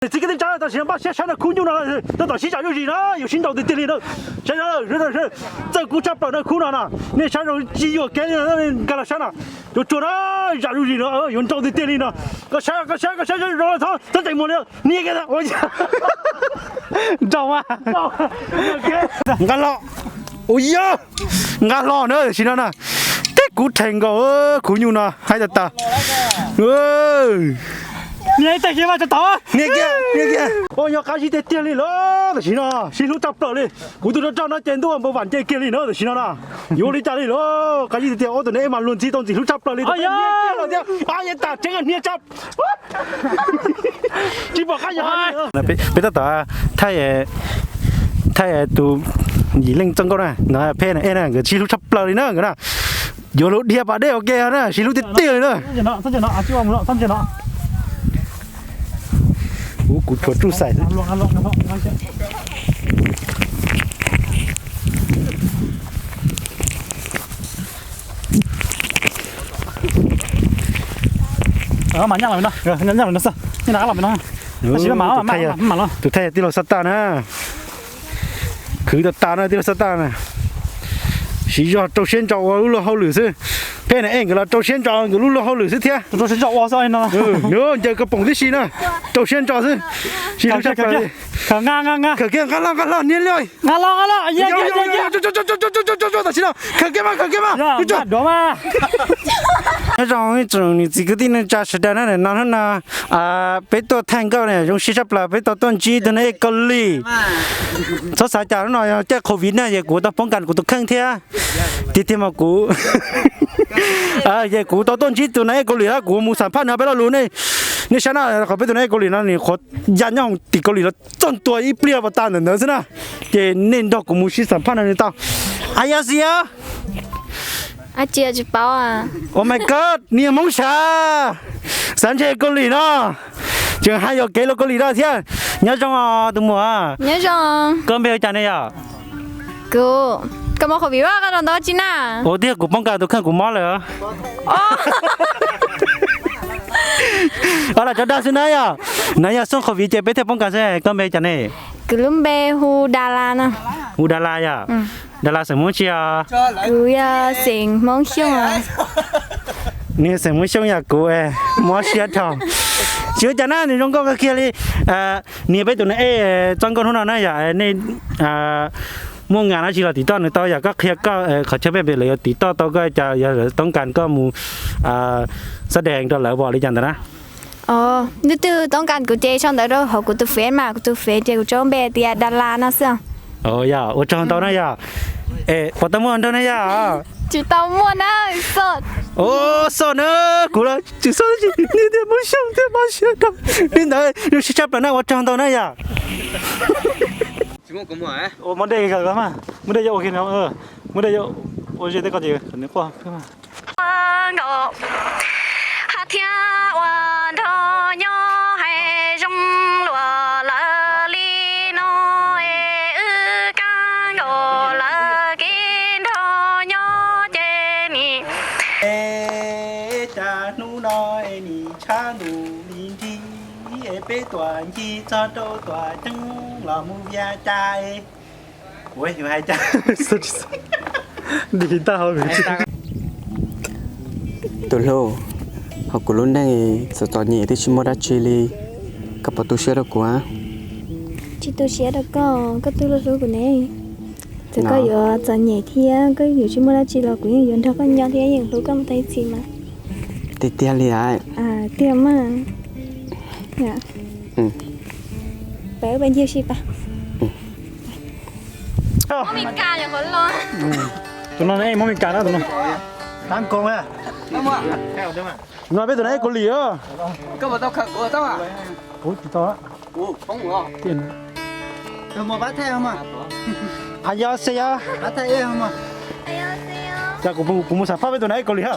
Niam txiv kwv tij neej tsa, tam sim no npaj siab saib no khub nyuj no, tab tom sib zam zuj zus no, yuav sib nraus tiag tiag li no. Saib, txawj kub tshaj plaws no khub no no, nej saib zoo tsis yuam kev li no, nkag los saib no, cuag tsuag no, zam zuj zus no, yuav nraus tiag tiag li no. Koj saib, koj saib, koj saib zoo zoo, txhob txeem muag li, niag kiag. Nraus mas. Nqa hlo. Ua yog, nqa hlo na tam sim no na. Teb kub rhe nkaus khub nyuj no, haib tas tas. Niag kiag, niag kiag. Ua yog qab zib tiag tiag li lawm tam sim no, sib hlub tshaj plaws li. Kuv tus rog rog no ces ntuj npau vam nce kiag li na tam sim no na. Yuav ua li cas li lawm, qab zib tiag tiag, ob tug ne mas luag ntxhi tau ntxim hlub tshaj plaws li. Ab, yeej tas tseeb hnia tshaj. Tsis pom qab yog. Peb tab tom thaij, thaij tus yim leej txoj nkauj na, no Pheb na, Ej na, nkawd sib hlub tshaj plaws li na nkawd na. Yuav lub dhia pas dej ua ke na, sib hlub tiag tiag li na. Ub, kuv tshuav tsuj xaim. Tus thaij yog tij laug Xab Taj na. Khwv tas tas na, tij laug Xab Taj na. Siv zog rau siab ntso ua lub luag hauj lwm xwb. Pheb na, Ej nkawd los rau siab ntso nkawd lub luag hauj lwm xwb thiab. Nws ncaws koj poom tib si na, rau siab ntso xwb. Sib hlub tshaj plaws li. Khaws kiag, nqa hlo, nqa hlo, niag li. Tam sim no khaws kiag mas, khaws kiag mas. Nyob zoo ib tsoom niam txiv kwv tij neej tsa sawv daws na, no hnub no peb tuaj thaij nkauj na zoo siab tshaj plaws, peb tau tuaj ntsib tus nais Kaus Lim. Txhob xav cas hnub no yog caij covid na, ces kuv tau poob kas kuv tus kheej thiab. Tiag tiag mas kuv, ces kuv tau tuaj ntsib tus nais Kaus Lim, kuv mus xam phaj nws peb lo lus ne. Nej saib na, qhov peb tus nais Kaus Lim no nws qhuav ya nyob tim Kaus Lim los txog ntua ib pliag pas tas ntawm ntawd xwb na. Ces nej nrog kuv mus sib xam phaj no nws tau. Asia. Oh my god, niag Hmoob Xya, xav ntshe Kaus Lim no, tseem hais yuam kev los Kaus Lim no thiab. Nyob zoo tus muam. Koj npe hu cas ne yom? Kuv, koj mob covid koj rau ntawd tsi na? Ua tiag, kuv poob kas tus kheej kuv mob lawm. Os, lam cov dag xwb na yom. Nov yog xub covid ces peb thiaj poob kas xwb. Koj npe cas ne? Kuv lub npe hu Da La no. Hu Da La yom? Da La xeem Hmoob tsi os? Kuv yog xeem Hmoob Xyooj. Nws xeem Hmoob Xyooj yom, kuv mob siab dhau. Tsis ua cas na, nws zoo nkauj kawg kiag li. Niag peb tus nais Ej txoj nkauj hnub no na yom, nej muaj ngas no tsis los tim toj nws tau yom, koj qhia koj qhov chaw peb pem lawv yuav tim toj tau koj cas, yog lawv toob kas koj mus xab dees rau lawv pom li cas ntawd na. Os, leej twg toob kas kuv ces sau ntawv rau hauv kuv tus fev mas, kuv tus fev ces kuv tso npe tias Da La no xwb. Yog, ua tsaug ntau na yom. Es puas tau muaj nraug na yom? Tsis tau muaj na. Os, xoj na, kuv los tsis xoj, niag tiag Hmoob Xyooj thiab mob siab dhau. Li ntawd zoo siab tshaj plaws na, ua tsaug ntau na yom. Muab dej, muab dej ua, muab dej ua ze tej ko ces nws quaj. Nkaus, hab thiab ua nrog nyob hais zoo luag lawm li no es wb kab nkaus lawv kev nrog nyob ces nim, es cas hnub no es nim tshav ntuj li nrig es peb tuam ncig txog rau tuam ceeb los mus vias cas es, ua yus hais cas, dim tag hauv. Tus hlub, ho kuv lub neej txom txom nyem twb tsis muaj dab tsi li, koj puas tu siab rau kuv? Tsis tu siab rau koj, koj twb hlub hlub kuv ne. Txawm koj yuav txom nyem thiab koj yuav tsis muaj dab tsi los kuv yeej yuav nrog koj nyob thiab yeej hlub koj mus tau ib txhis mas. Tiag tiag li as? Tiag mas. Peb ua peb ncig si pas. Tus no muab Mes Kas na tus no. Tab koo. No peb tus no Kaus Lim. Kuv tsis tau. As yos se yos. Cas kuv mus xam phaj peb tus no Kaus Lim ha.